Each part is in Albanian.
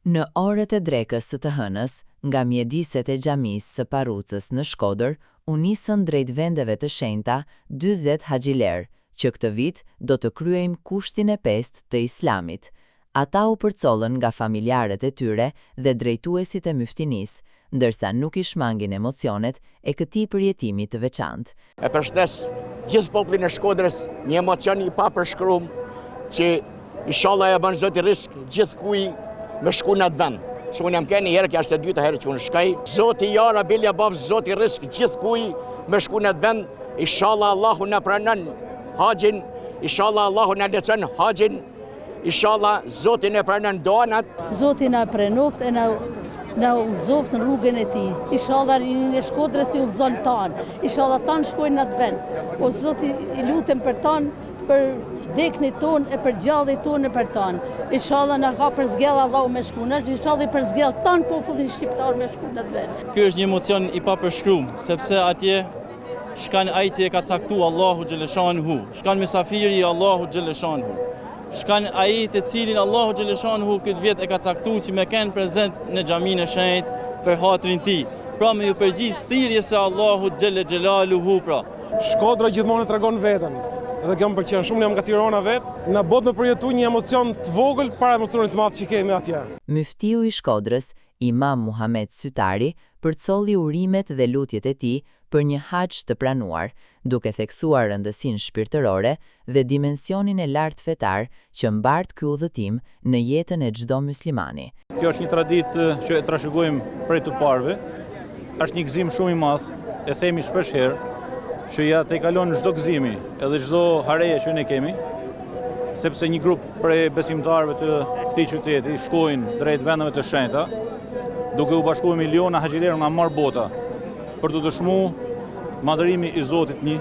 Në orët e drekës së të hënës, nga mjediset e xhamisë së Parrucës në Shkodër u nisën drejt vendeve të shenjta 40 haxhilerë, që këtë vit do të kryejmë kushtin e pestë të Islamit. Ata u përcollën nga familjarët e tyre dhe drejtuesit e Myftinisë, ndërsa nuk i shmangin emocionet e këtij përjetimi të veçantë. E përshëndes gjithë popullin e Shkodrës, një emocion i papërshkrum që Ishalla ja bën Zoti rrisk gjithkuj me shku në atë vend. Se unë jam kenë një herë, kjo është e dyta herë që unë shkaj. Zoti ja Rabi ja baftë Zoti rrisk gjithkuj me shku në atë vend. Ishalla Allahu na pranon haxhin, ishalla Allahu na lehtëson haxhin, ishalla Zoti na pranon duanat. Zoti na pranoft e na na udhëzoft në rrugën e tij. Ishalla rininë e Shkodrës i udhëzon tanë. Ishalla tanë shkojnë në atë vend. O Zoti i lutem për tanë, Për deknit tonë e për gjallit tonë e për tanë. Ishalla na ka përzgjedh Allahu me shku në, ishalla i përzgjedh tanë popullin shqiptar me shku në atë vend. Ky është një emocion i papërshkrum, sepse atje shkan ai që e ka caktu Allahu xheleshanuhu, shkan mysafiri i Allahu xheleshanuhu, shkan ai të cilin Allahu xheleshanuhu këtë vjet e ka caktu që me kenë prezent në xhaminë e shenjtë për hatrin tij. Pra me ju përgjigj thirrjes së Allahu xhele xhelaluhu pra. Shkodra gjithmonë e tregon veten. Dhe kjo më pëlqen shumë, jam nga Tirana vetë. Na bëhet me përjetu një emocion të vogël para emocionit të madh që kemi atje. Myftiu i Shkodrës, Imam Muhamet Sytari, përcolli urimet dhe lutjet e tij për një haxh të pranuar, duke theksuar rëndësinë shpirtërore dhe dimensionin e lartë fetar që mbart ky udhëtim në jetën e çdo myslimani. Kjo është një traditë që e trashëgojmë prej të parëve. Është një gëzim shumë i madh, e themi shpesh herë, që ja tejkalon çdo gëzimi edhe çdo hareje që ne kemi, sepse një grup prej besimtarëve të këtij qyteti shkojnë drejt vendeve të shenjta, duke u bashkuar miliona haxhilerë nga mbarë bota për të dëshmu madhërimi i Zotit një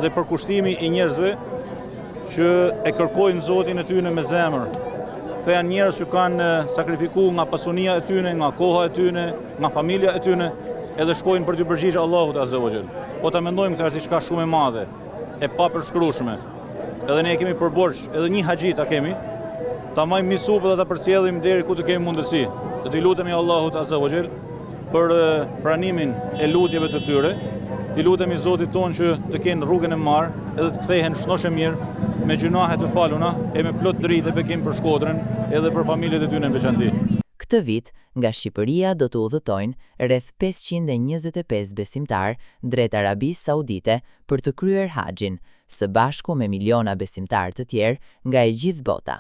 dhe përkushtimi i njerëzve që e kërkojnë Zotin e tyne me zemër. Këta janë njerëz që kanë sakrifiku nga pasunia e tyne, nga koha e tyne, nga familja e tyne, edhe shkojnë për t'iu përgjigjë Allahut Azze ue Xhel. Po ta mendojmë këtë është diçka shumë e madhe, e papërshkrueshme. Edhe ne e kemi për borxh, edhe një haxhi ta kemi, ta majmë mi supe dhe ta përcjellim deri ku të kemi mundësi. Dhe t'i lutemi Allahut Azze ue Xhel për pranimin e lutjeve të tyre, t'i lutemi Zotit tonë që të kenë rrugën e mbarë edhe të kthehen shnosh e mirë me gjynahe të faluna e me plot dritë e bekim për Shkodrën edhe për familjet e tyre në veçanti. Këtë vit, nga Shqipëria do të udhëtojnë rreth 525 besimtarë drejt Arabisë Saudite për të kryer haxhin, së bashku me miliona besimtarë të tjerë nga e gjithë bota.